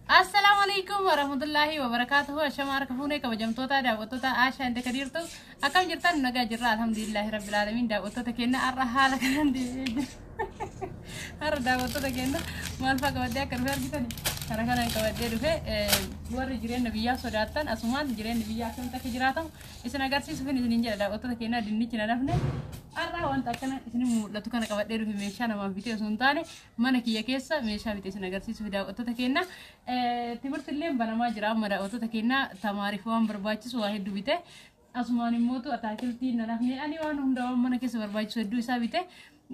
Assalaamu alaikum warahmatullahi wabarakatuhu. Ashama harka fuunee kabajamtoota daawwattoota Aashaa Inda Kadiirtu, akkam jirtan? Nagaa jirra, alhamdulillahi rabbil alamin. Daawwattoota keenya, har'a haala kanaan deebi'ee jira. Har'a daawwattoota keenya, maal fa'aa qabadhee akka dhufe argitani? Kana kanaan qabadhee dhufe. Warri jireenya biyyaa sodaattan, asumaan jireenya biyyaa akkamitti akka jiraatamu isin agarsiisuuf isiniin jedha. Daawwattoota keenya, dinnichi na nafne. Har'a wanta akkana isin mul'atu kana qabadhee dhufe. Meeshaa namaaf bitee osoo hin taane, mana kiyya keessa meeshaa bitee isin agarsiisuuf. Daawwattoota keenya, timirti illee banamaa jira amma. Daawwattoota keenya, tamaariif waan barbaachisu waa hedduu bite. Asumaan immootu ataakiltii na nafne. Ani waan hunda, waan mana keessa barbaachisu hedduu isaa bite.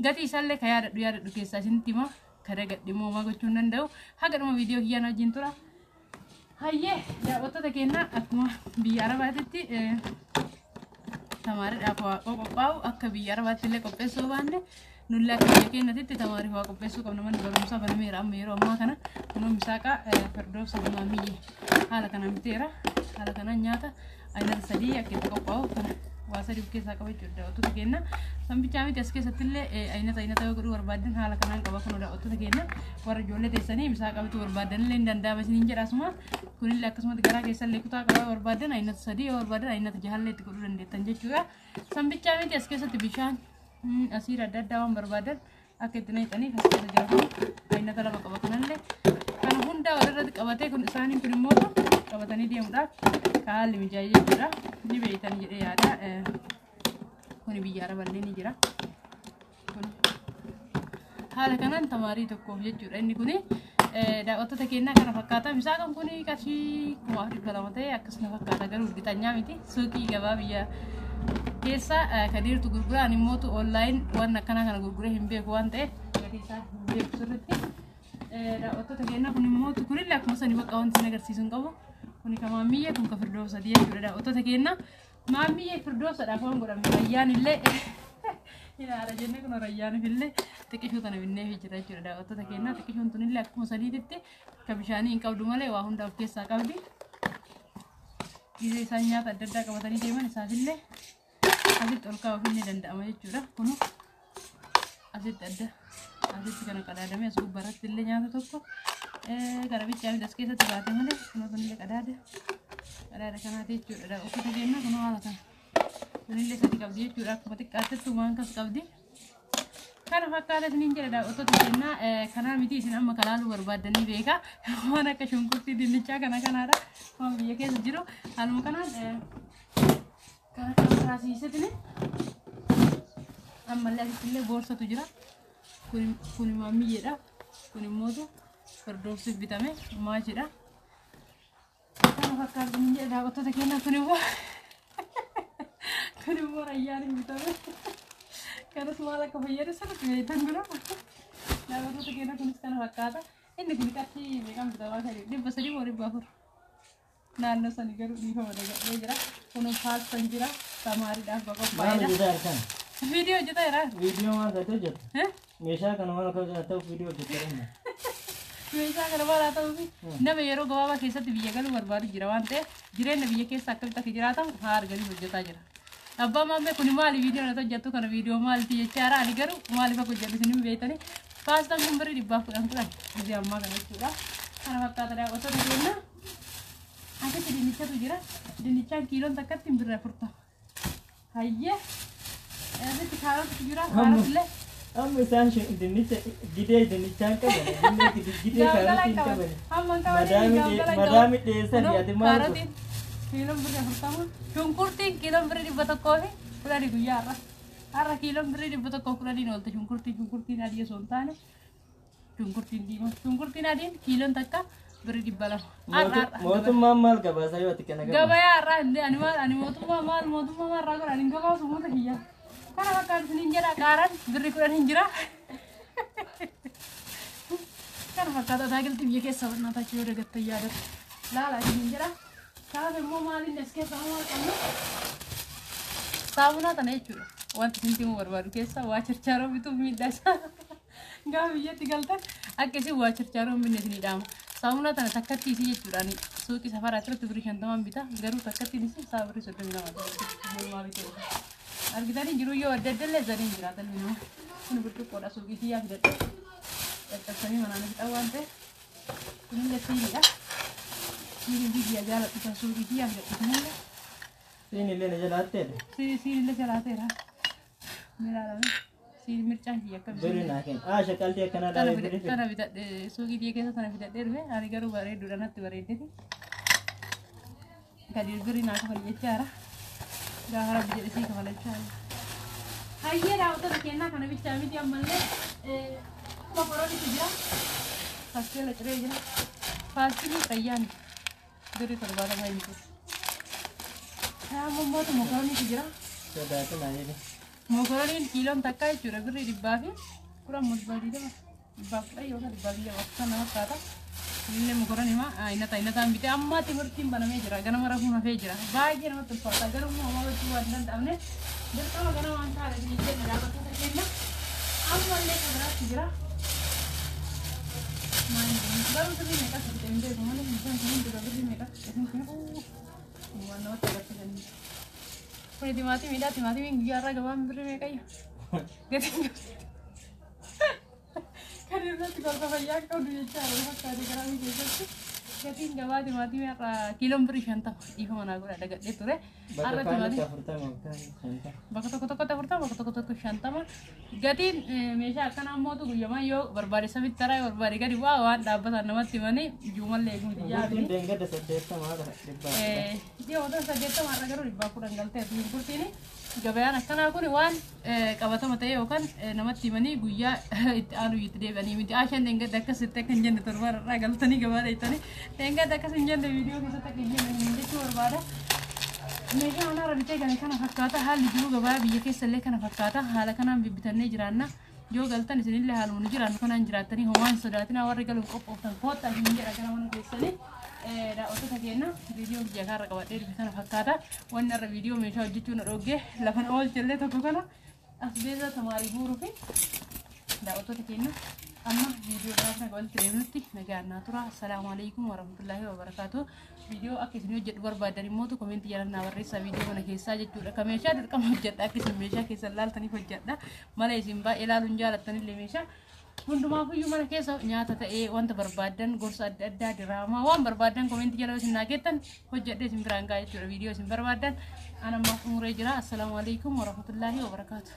Gatii isaallee ka yaadadhu yaadadhu keessaa isinitti hima, ka dagadhe immoo homaa gochuu hin danda'u. Haga dhuma viidiyoo kiyyaan wajjin tura. Hayyee daawwattoota keenya, akkuma biyya Arabaatitti tamaariidhaaf waa qophaa'u, akka biyya Arabaatti illee qopheessuu baanne, nullee akka biyya keenyatti tamaariif waa qopheessuu qabna. Manni barumsaa banameera amma yeroo ammaa kana. Kunoo misaaqaa Firdoosa Maamiyye haala kanaan biteera. Haala kanaan nyaata aynata sadii akka itti qophaa'u kana waa sadii of keessaa qaba jechuudha, daawwattoota keenya. Sanbichaa miti, as keessatti illee aynata aynata yoo godhuu barbaadan haala kanaan qaba. Kunoo daawwattoota keenya, warra ijoollee teessanii misaaqa bituu barbaadan illee hin danda'ama isiniin jedha. Asuma kunillee akkasumatti garaa keessallee kutaa qabaa barbaadan, aynata sadii yoo barbaadan aynata jahallee itti godhuu dandeettan jechuudha. Sanbichaa miti, as keessatti bishaan, asiira adda addaa waan barbaadan akka itti naqxaniif as keessa jira. Kun aynata lama qaba. Kanallee kana hundaa walirratti qabatee kun isaaniin kun immoo qabatanii deemuudhaaf haalli mijaa'ee jechuudha. Ni beektan jedhee yaada. Kuni biyya Araballee ni jira. Kun haala kanaan tamaarii tokkoof jechuudha inni kuni. Daawwattoota keenyaa, kana fakkaata. Misaaqaan kun qarshii 4200 ta'e akkasuma fakkaata, garuu urgitanyaa miti. Suuqii gabaa biyya keessa kadiirtu gurguraan immootu online waan akkanaa kana gurguree hin beeku waan ta'eef, gatii isaa hin beeku sirriitti. Daawwattoota keenyaa, kun immootu kunillee akkuma sani bakka wanti isin agarsiisu hin qabu. Kuni ka maammiyyee, kun ka Firdoosatii jechuudha, daawwattoota keenya. Maammiyyee Firdoosadhaaf waan godhame, Rayyaan illee hinaara jennee kun Rayyaaniif illee xiqqishuu tana binnee jira jechuudha, daawwattoota keenya. Xiqqishuun tunillee akkuma sadiititti ka bishaanii hin qabdu malee waa hunda of keessaa qabdi. Gizee isaan nyaata adda addaa qabatanii deeman isaafillee asitti ol kaa'uuf ni danda'ama jechuudha. Kunu asitti adda asitti kana qadaadamee as gubbaarratti illee nyaata tokko kana bichaa miti, as keessatti baate malee kunoo kunillee qadaada qadaada kanaati jechuudha, daawwattoota keenya. Kunoo haala kana kunillee sadi qabdi jechuudha. Akkuma xiqqaattettu waan kas qabdi. Kana fakkaata isiniin jedha, daawwattoota keenya. Kanaa miti, isin amma kalaaluu barbaaddanii beeka, waan akka shunkurtii, dinnichaa kana kanaadha. Waan biyya keessa jiru haaluma kanaan kana kana taasisetini. Ammallee asitti illee boorsatu jira. Kun maammiyyeedha. Kun immootu Firdoosiif bitame maachidha. Kana fakkaata isiniin jedha, daawwattoota keenya. Kun immoo Rayyaaniif bitame. Kanas maal akka fayyadu sirriitti beektan dura. Daawwattoota keenya, kunis kana fakkaata. Inni kun qarshii meeqaan bitamaa kan? 300 moo 400? Naannoo sani garuu dhiifama, dagadhee jira. Kun paastaan jira. Tamaariidhaaf Maal qophaa'edha. hojjetaa jirtan? Viidiyoo hojjetaa jira. Viidiyoo maal taate hojjeta? Meeshaa kana maal akka ta'uuf viidiyoo hojjetaa? Meeshaa kana maal haa ta'uufi, nama yeroo gabaabaa keessatti biyya galuu barbaadu jira waan ta'eef, jireenya biyya keessa akkamitti akka jiraatamu haa arganiif hojjetaa jira. Abbaa maammee, kun maali viidiyoo natti hojjettu kana, viidiyoo maaliiti jechaara. Ani garuu maaliif akka hojjedhu isin hin beektani. Paastaan kun birrii 110 10 gizee ammaa kana jechuudha. Kana fakkaata, daawwattoota keenya. Asitti dinnichatu jira. Dinnichaan kiiloon takkatti birrii 40. Hayyee. Asitti kaarotitu jira. Kaarotillee. Amma isaan dinnicha gidee dinnichaan qaban, gidee kaarotiin qaban. Hamma hin qabanii. Madaami dhiyeessan ati maal? Kaarotiin kiiloon birrii 40. Shunkurtiin kiiloon birrii 110 guyyaa har'a. Har'a kiiloon birrii 110 oolte shunkurtiin. Shunkurtiin adii osoo hin taane shunkurtiin diimaa. Shunkurtiin adiin kiiloon takka birrii 200. Har'a har'a. Mootummaan maal gabaasa yoo ati kana gabaasa? Gabayaa har'aa hin ani maal, ani mootummaa maal, mootummaa maal irraa godha? Ani hin gabaasu uummata kiyya. Kana fakkaatu isiniin jedha. Qaaraan birrii 10 hin jira. Kana fakkaata. Ataakiltii biyya keessa barnaataa yoo dagattan yaadatu. Laala isiniin jedha. Kanaaf immoo maaliin as keessa maal qabnu? Saamunaa tana jechuudha. Wanti isin himuu barbaadu keessa, waa chirchaaroo bituuf miidhaa isaa. Gaafa biyyatti galtan akka isin waa chirchaaroo hin binne isinii dhaama. Saamunaa tana takkatti isii jechuudhaan suuqii safaraa irratti birrii 50n bita, garuu takkattiin isii isaa birrii 32 mormaa bitee dhufa. Argitanii jiru, yoo adda adda illee zaniin jiraatan nama. Kun burcuqqoodha, suuqii kiyyaa fidadhe. Caccabsanii manaan fixan waan ta'eef. Kunillee siiniidha. Siin biyya jaaladhu kan suuqii kiyyaa fidadhu kanallee. Siin illee na jalaatteedha. Siin illee jalaateera. Milaalame. Siin mircaan kiyya akka Birri naa kenna. Ah, shaqaltii akkanaa dhaabee birri fida. Tana bitadhe suuqii kiyya keessa tana bitadhee dhufe ani garuu bareedduudha natti bareeddeti. Gadi birri naa kafali jechaara. Gaafa rabbi jedhe sii kafala jechaara. Hayyee daawwattoota kennaa kana bichaa miti ammallee mokoroonitu jira. Pasteela ciree jira. Paastilii fayyaan birri 70 hin jiru. Amma mootu mokoroonitu jira. Sodaatinaa jedhe. Mokoroniin kiiloon takka jechuudha birrii 110 moo 120 110 yookaan 120 akka nama fakkaata. Illee mokoronii ma aynata aynataan bitee amma timirtiin banamee jira ganama rafuun hafee jira baay'ee namatti ulfaata garuu immoo homaa gochuu waan hin danda'amne dirqama ganama waan taane isin jenna daawwattoota keenya ammallee kan biraatti jira. Garuu birrii meeqa akka bitee hin beeku malee bishaan kun hundi birrii meeqa akka bitee hin beeku waan namatti agarsiisanii. Kuni timaatimiidha. Timaatimiin guyyaa irraa gabaan birrii meeqayyu? Gatiin kan irratti gorsa fayyaa qabdu jechaadha. Fakkaate garaa keessatti. Gatiin gabaa timaatimii irraa kiiloon birrii 50 dhiifama naa godha dagadhee ture. Bakka Har'a kaanitti timaatimii 40 yookaan 50. Bakka tokko tokkotti 40 bakka tokko tokko 50. Gatiin meeshaa akkanaa mootu guyyamaa yoo barbaade samitti taraa yoo barbaade gadi bu'aa waan dhaabbatan namatti himanii juumallee eeguu miti Shunkurtiin jaabini. deengada 80 haadha 110. Dhiyoo 80 har'a garuu 110 galtee shunkurtiin gabayaan akkanaa kun waan qabatama ta'e yookaan namatti himanii guyyaa itti aanu itti deebi'anii miti. Ashaan dheengadda akkasitti akka hin jenne torba irraa galtanii gabaa dheettanii dheengadda akkas hin jenne viidiyoo keessatti akka hin jenne jechuu barbaada. Meeshaa manaa bitee gale kana fakkaata haalli jiru gabaa biyya keessa illee kana fakkaata haala kanaan bibbitannee jiraanna. Yoo galtan isinillee haaluma nu jiraannu kanaan jiraattanii homaa hin sodaatinaa warri galuuf qophooftan koottaa isin jedha gara mana keessanii. Daawwattoota keenya viidiyoo biyya kanarra qabadhee dhufe kana fakkaata. Wanni irra viidiyoo meeshaa hojjechuu na dhoggee lafan oolchellee tokko kana asbeeza tamaarii guuruu fi daawwattoota keenya amma viidiyoo biraa kana walitti deemnutti nagaan naa tura. Assalaamu alaikum warahmatullaahi wabarakaatu. Viidiyoo akka isin hojjedhu barbaadan immoo komentii jala naa barreessaa viidiyoo kana keessaa jechuudha. Ka meeshaa dirqama hojjedha akka isin meeshaa keessan laaltaniif hojjedha. Mala isin baay'ee ilaaluun jaalattanillee meeshaa hundumaafuyyuu mana keessa nyaata ta'ee wanta barbaadan gorsa adda addaa diraamaa waan barbaadan komentii jala isin naa keettan hojjedhee isin biraan ga'a jechuudha viidiyoo isin barbaadan. Ana ammaaf xumuree jira. Assalaamu alaikum warahmatullaahi wabarakaatu.